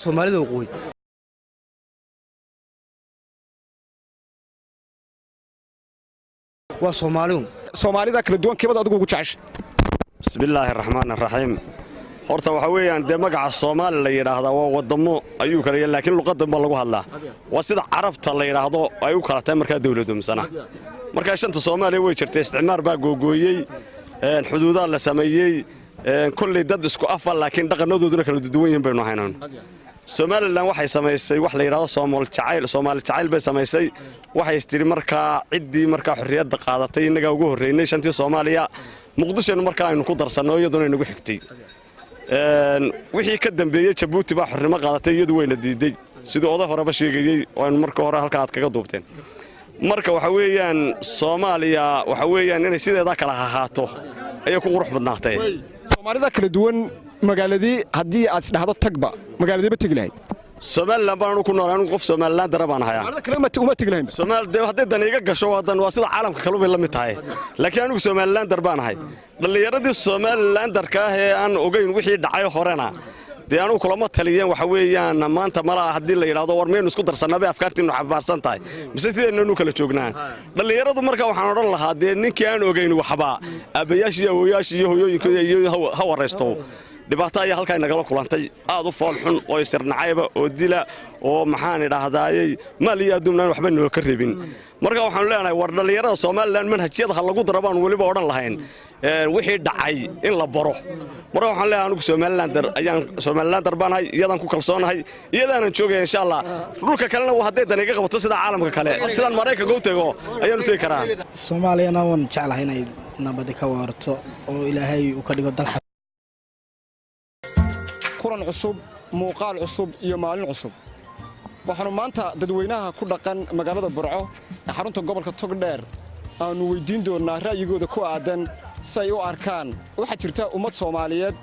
Soomaalida waqooyi waa Soomaaliun. Soomaalida kala duwan keebad adigu ugu jecesha? Bismillaahi raxmaan raxiim. Horta waxaa weeyaan dee magaca Soomaali la yidhaahdaa waa waddamo ayuu kala yahay, laakiin luqadan baa lagu hadlaa. Waa sida Carabta la yidhaahdo ay u kala tahay markaa dowladoomsana. Markaa shanta Soomaaliya way jirtay, isticmaar baa googooyey, xuduudaa la sameeyey, kolley dad isku afa laakiin dhaqanadooduna kala duwan yihiin baynu ahaynaan. Somalilan waxay samaysay wax la yidhahdo Soomaal jacayl, Soomaali jacayl bay samaysay. Waxay istidhi markaa ciddii markaa xorriyadda qaadatay innagaa ugu horreynay shantii Soomaaliya, Muqdishona markaa aynu ku darsanno, iyaduna inagu xigtay. Wixii ka dambeeyey Jabuuti baa xornimo qaadatay, iyadu wayna diiday, siduu oday horeba sheegayey oo aynu marka hore halkaa aad kaga duubteen. Marka waxa weeyaan Soomaaliya waxa weeyaan inay sideedaa kala hahaato ayay ku qurux badnaatay. Soomaalida kala duwan magaaladii haddii aad isdhahdo tagba, magaaladiiba tegi lahayd? Somalilan baan anu ku nool, anigu qof Somalilan dara baan ahayaa. Soomaalida kale uma tegi lahaynba? Somaal dee hadday dan iga gasho wadan waa sida caalamka kalu bay la mid tahay, laakiin anigu Somalilan dar baan ahay. Dhallinyaradii Somalilan darka ah ee aan ogeyn wixii dhacay horena dee anugu kulama taliyeen. Waxa weeyaan maanta malaa haddii la yidhahdo war miyaynu isku darsannaa bay afkaartiinnu xambaarsan tahay mise sideenanu kala joognaa dhallinyaradu. Marka waxaan odhan lahaa dee ninkii aan ogeyn waxba aabbayaashii iyo awooyaashii iyo hooyooyinkooda iyo ha waraysto. Dhibaato ayaa halkaa nagala kulantay aad u fool xun oo isirnacayba oo dila oo maxaan idhaahdaayey maal iyo adduunaan waxba noo ka rabin. Marka waxaanu leenahay war dhallinyarada Somalilan manhajyada ha lagu dara baan weliba odhan lahayn, wixii dhacay in la baro. Marka waxaan leeyahay anigu Somalilander ayaan, Somalilander baanahay, iyadaan ku kalsoonahay, iyadaanan joogaya insha Allah. Dhulka kalena hadday dan iga qabato sida caalamka kale, sidaan Maraykanka u tego ayaan u tegi karaa. Soomaaliyana waan jeclahay inay nabadi ka waarto oo Ilaahay uu ka dhigo dal. Kulan cusub, muuqaal cusub iyo maalin cusub. Waxaannu maanta dadweynaha ku dhaqan magaalada Burco ee xarunta gobolka Togdheer aannu weyddiin doonnaa ra'yigooda ku aadan si ay u arkaan. Waxaa jirta ummad Soomaaliyeed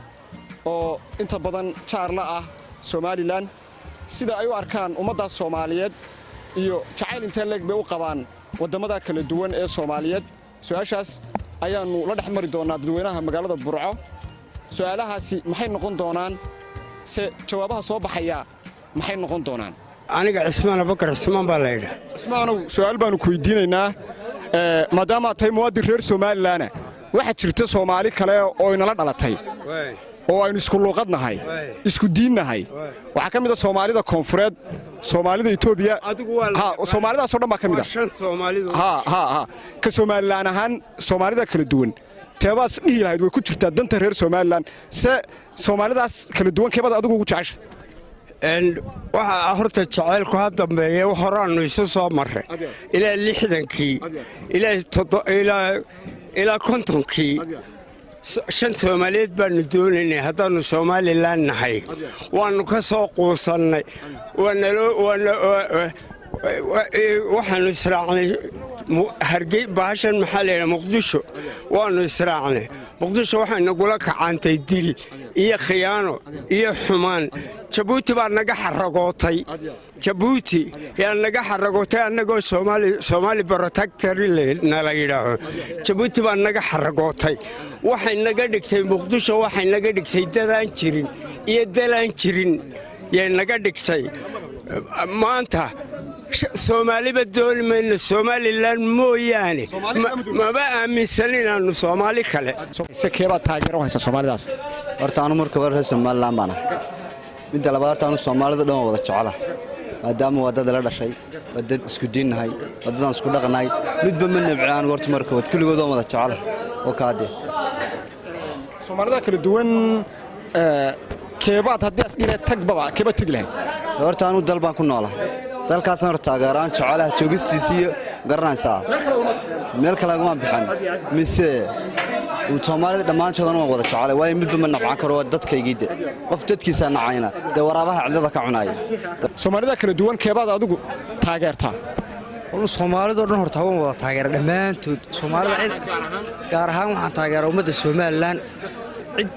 oo inta badan jaarla ah Somalilan, sida ay u arkaan ummaddaas Soomaaliyeed iyo jacayl intee leeg bay u qabaan waddamada kala duwan ee Soomaaliyeed. Su'aashaas ayaannu la dhex mari doonnaa dadweynaha magaalada Burco. Su'aalahaasi maxay noqon doonaan se jawaabaha soo baxaya maxay noqon doonaan? Aniga Cismaan Abubakar Cismaan baa laydhaa. Cismaanow, su'aal baannu ku weydiinaynaa. Maadaama aad tahay muwaadin reer Somalilanna, waxaa jirta Soomaali kale oo inala dhalatay oo aynu isku luuqad nahay, isku diin nahay. Waxaa ka mid a Soomaalida Koonfureed, Soomaalida Etoobiya, Soomaalidaasoo dhan baa ka mid a. Ha ka Somalilan ahaan Soomaalida kala duwan teebaas dhihi lahayd way ku jirtaa danta reer Somalilan, se Soomaalidaas kala duwan keebada adigu ugu jecesha? Waxaa horta jacaylku ha dambeeye, horaannu isu soo marray ilaa 60-kii ilaa 50-kii. Shan Soomaaliyeed baannu doonaynay haddaannu Somalilan nahay. Waannu ka soo quusannay, waxaannu israacnay bahashan maxaa layidhaha, Muqdisho waannu israacnay. Muqdisho waxay nagula kacantay dil iyo khiyaano iyo xumaan. Jabuuti baa naga xaragootay, Jabuuti yaa naga xaragootay annagoo Soomaali protectorate nala yidhaaho. Jabuuti baa naga xaragootay, waxay naga dhigtay Muqdisho, waxay naga dhigtay dadaan jirin iyo dalaan jirin yay naga dhigtay. Maanta Soomaaliba dooni mayno, Somalilan mooyaane maba aaminsan inaannu Soomaali kale. Se keebaad taageero haysa Soomaalidaas? Horta anu marka hore reer Somalilan baan ahay. Midda labaad, horta anu Soomaalida dhan waa wada jecela, maadaama waa dad la dhashay, waa dad isku diinnahay, waa dadaan isku dhaqnahay. Midba ma nebci anigu. Horta marka waad kulligood waan wada jecela oo kaadee. Soomaalida kala duwan keebaad haddii as dhile tagbaba keebaad tegi lahayd? Horta anu dal baan ku noolahay, dalkaasna horta taageeraan jecelaha joogistiisii iyo garanaysaa meel kale ugumaan bixin mise Soomaalida dhammaantoodana waan wada jecelay, waayo midba ma nabcan karo, waa dadkaygii. De qof dadkiisaa nacayna dee waraabaha cidlada ka cunaya. Soomaalida kala duwan keebaad adigu taageertaa? Soomaalidoo dhan horta waan wada taageera dhammaantood. Soomaalida cid gaar ahaan waxaan taageeraa ummadda Somalilan. Cid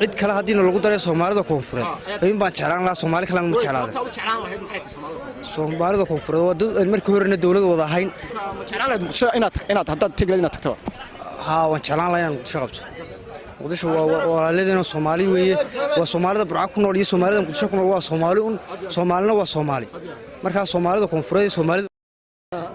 cid kale haddiina lagu daray Soomaalida Koonfureed in baan jeclaan lahaa, Soomaali kalena ma jeclaada. Soomaalida Koonfureed waa dad aan markii horena dowlad wada ahayn. Ma jeclaan lahayd Muqdisho inaad haddaad tegi lahayd inaad tagtaba? Haa, waan jeclaan lahaa inaan Muqdisho qabto. Muqdisho waa walaaladeenoo Soomaali weeye. Waa Soomaalida Burca ku nool iyo Soomaalida Muqdisho ku nool, waa Soomaali un. Soomaalina waa Soomaali. Markaa Soomaalida Koonfureed iyo Soomaalida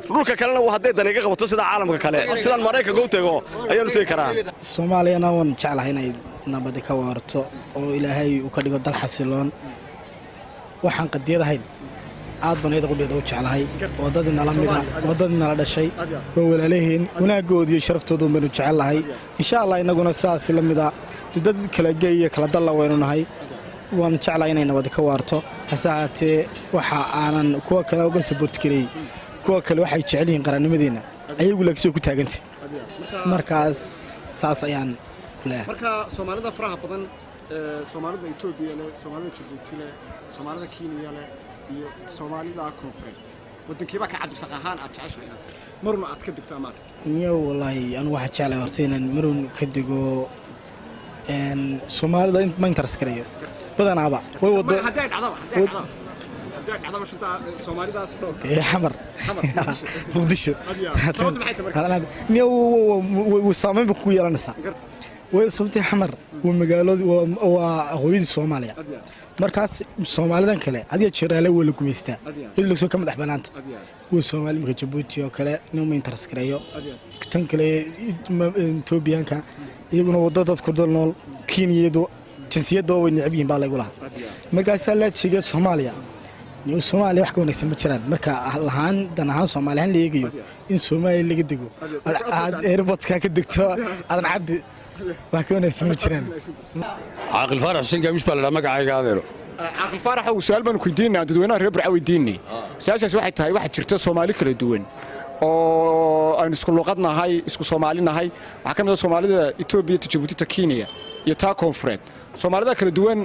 Dhulka kalena hadday dan iga qabato, sida caalamka kale, sidaan Maraykanka u tego ayaanu tegi karaa. Soomaaliyana waan jeclahay inay nabadi ka waarto oo Ilaahay uu ka dhigo dal xasiloon. Waxaan qadiyad ahayn aad baan iyada qudheeda u jeclahay. Waa dad inala mida, waa dad inala dhashay, waa walaalahiin. Wanaagooda iyo sharaftooda baynu jecel lahay, insha Allah. Innaguna sidaas la mida dee, dad kala gey iyo kala dalla waynu nahay. Waan jeclahay inay nabadi ka waarto. Hase ahaatee, waxa aanan kuwa kale uga support gareeyey, kuwa kale waxay jecel yihiin qarannimadeenna, ayagu laakiin ku taaganta. Markaas saas ayaan ku leeyahay. Marka Soomaalida faraha badan, Soomaalida Etoobiya leh, Soomaalida Jabuuti leh, Soomaalida Kenya leh iyo Soomaalida Koonfureed, wadankiibaa ka cabdisaq ahaan aad jeceshahay inaad maruna aad ka degto ama aad tagto? Niyow, wallaahi anigu waxaan jeclahay horta inaan marun ka dego Soomaalida. Ma interest garayo badanaaba way wado. Haddii ay dhacdaba shanta Soomaalidaas dhowr Dee Xamar. Xamar, Muqdisho. Muqdisho. Sababta maxay tahay marka? Niyow, saameyn ba kugu yeelanaysaa. Way sababtay, Xamar waa magaalada, waa hooyadii Soomaaliya. Markaas Soomaalidan kale adiga jiraale waa la gumaystaa, iyadoo lagsoo ka madax banaanta waa Soomaali. Marka Jabuuti oo kale nima interest gareeyo. Tan kale Etoobiyaanka iyaguna wadda dadku dal nool. Kenyadu jinsiyadda way necab yihiin baa laygu lahaa. Markaasaa laa jeega Soomaaliya. Niyo, Soomaaliya wax ka wanaagsan ma jiraan. Marka lahaan dan ahaan, Soomaali ahaan la eegayo, in Soomaaliya laga dego, aad airportka ka degto Aadan Cabdi, wax ka wanaagsan ma jiraan. Caaqil Faarax Xuseen Gaawish baa la dhaha magacayga, adeero. Caaqil Faarax, su-aal baanu ku weydiinaa, dadweynaha reer Burca weydiinay. Su-aashaas waxay tahay: waxaa jirta Soomaali kala duwan oo aynu isku luqad nahay, isku Soomaali nahay. Waxaa ka mid ah Soomaalida Etoobiya, ta Jabuuti, ta Kenya iyo taa Koonfureed. Soomaalida kala duwan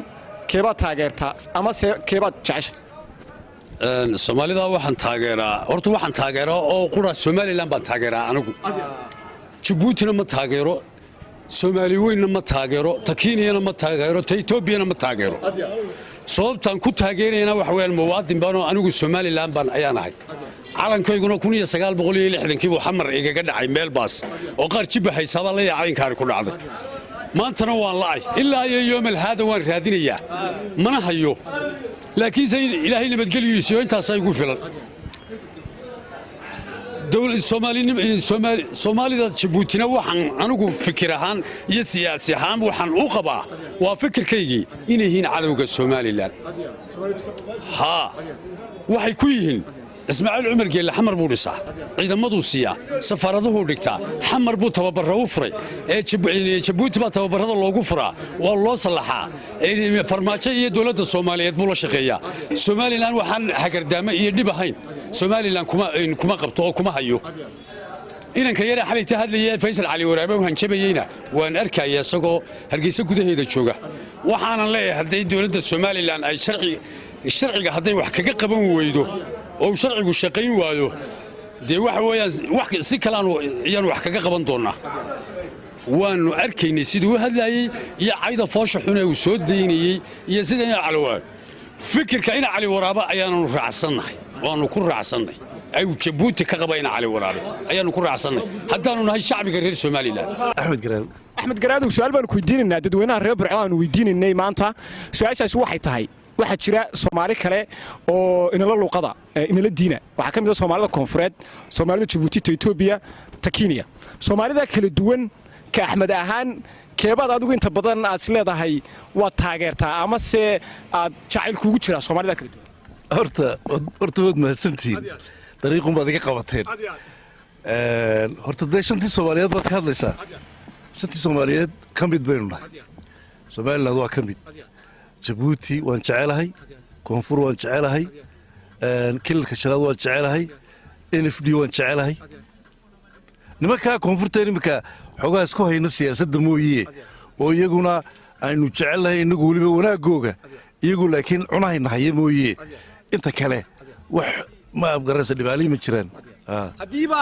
keebaad taageertaa ama se keebaad jecesha? Soomaalida waxaan taageeraa, horta waxaan taageeraa oo qura Somaliland baan taageeraa anigu. Jabuutina ma taageero, Soomaali weynna ma taageero, ta Kenyana ma taageero, ta Etoobiyana ma taageero. Sababtaan ku taageerayana waxa weeyaan, muwaadin baanoo anigu Somaliland baan ayaan ahay. Calankayguna 1960-kii buu Xamar igaga dhacay meel baas oo qaar jibba haysaabaa la yaacay, inkaari ku dhacday. Maantana waan la'ay, ilaa iyo yoomal haada waan raadinayaa, mana hayo. Laakiinse Ilaahay nabadgelyiisiyo intaasaa igu filan. Soomaalida Jabuutina waxaan anigu fikir ahaan iyo siyaasi ahaan waxaan u qabaa, waa fikirkaygii, inay yihiin cadowga Somaliland. Haa, waxay ku yihiin, Ismaaciil Cumar Geelle Xamar buu dhisaa, ciidamaduu siiyaa, safaaraduhuu dhigtaa, Xamar buu tababarra u furay. Ee Jabuuti baa tababarrada loogu furaa, waa loo sallaxaa. Farmaajo iyo dowladda Soomaaliyeed buu la shaqeeyaa. Somaliland waxaan hagardaamo iyo dhib ahayn Somaliland kuma qabto oo kuma hayo. Inanka yare xalayta hadlaya, Faysal Cali Waraabe u hanjabayeyna, waan arkaya isagoo Hargeysa gudaheeda jooga. Waxaanan leeyahay, hadday dowladda Somaliland ay sharciga hadday wax kaga qaban weydo oo uu sharcigu shaqayn waayo, dee waxa weeyaan wax si kaleanu iyaanu wax kaga qaban doonnaa. Waannu arkaynay siduu u hadlaayey iyo cayda foosha xun ee uu soo daynayey iyo sida ina Cali Waraabe, fikirka ina Cali Waraabe ayaananu raacsannahay, waannu ku raacsannay. Ay Jabuuti ka qaba ina Cali Waraabe ayaannu ku raacsannay, haddaannu nahay shacbiga reer Somaliland. Axmed Garaad. Axmed Garaadow, su-aal baanu ku weydiinaynaa, dadweynaha reer Burco aanu weydiinaynay maanta. Su-aashaasi waxay tahay: waxaa jira Soomaali kale oo inala luuqada, inala diina. Waxaa ka mid ah Soomaalida Koonfureed, Soomaalida Jabuuti, ta Etoobiya, ta Kenya. Soomaalida kala duwan, ka Axmed ahaan, keebaad adigu inta badan aad is leedahay waad taageertaa ama se aad jacayl kuugu jiraa Soomaalida kala duwan? Horta waad mahadsantihiin, dariiqun baad iga qabateen. Horta dee shantii Soomaaliyeed baad ka hadlaysaa. Shantii Soomaaliyeed ka mid baynu nahay, Somaliland waa ka mid. Jabuuti waan jecelahay, Koonfur waan jecelahay, Kilalka Shanaad waan jecelahay, NFD waan jecelahay. Nimankaa Koonfurta iminka xoogaa isku hayna siyaasadda mooye, oo iyaguna aynu jecelnahay innagu weliba wanaagooga, iyagu laakiin cunahayna haya mooye, inta kale wax ma abgaranaysa, dhibaalihi ma jiraan. Haddiiba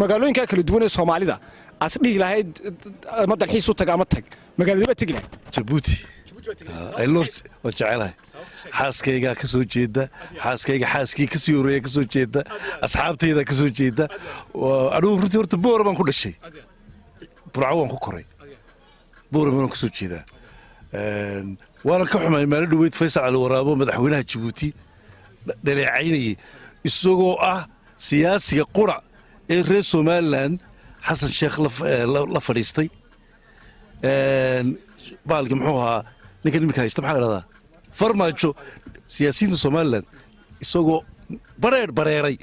magaalooyinka kala duwan ee Soomaalida aas dhihi lahayd ama dalxiis u tag ama tag, magaaladee baad tegi lahayd? Jabuuti waan jecelahay. Xaaskaygaa ka soo jeeda, xaaskayga xaaskii ka sii horreeya ka soo jeeda, asxaabtayda ka soo jeeda. Anigu runtii horta Boora baan ku dhashay, Burco waan ku koray. Buuramaan ka soo jeedaa. Waana ka xumay maalin dhaweyd Faysal Cali Waraabo, madaxweynaha Jabuuti, dhaleecaynayay, isagoo ah siyaasiga qura ee reer Somaliland Xasan Sheekh la fadhiistay. Baalki muxuu ahaa, ninkan iminka haysta, maxaa la dhahdaa, Farmaajo, siyaasiyiinta Somaliland isagoo bareer bareeray,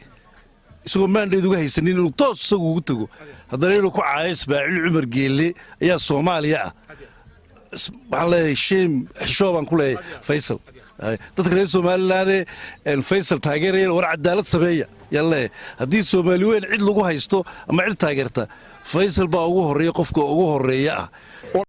isagoo mandate uga haysanin inuu toos isagu ugu tago, haddana inuu ku caayo Ismaaciil Cumar Geelle ayaa Soomaaliya ah. Waxaan leeyahay shame, xishoo baan ku leeyahay Faysal. Dadka reer Somaliland Faysal taageeraya, war cadaalad sameeya yaan leeyahay. Haddii Soomaali weyn cid lagu haysto ama cid taageerta, Faysal baa ugu horreeya, qofka ugu horreeya ah.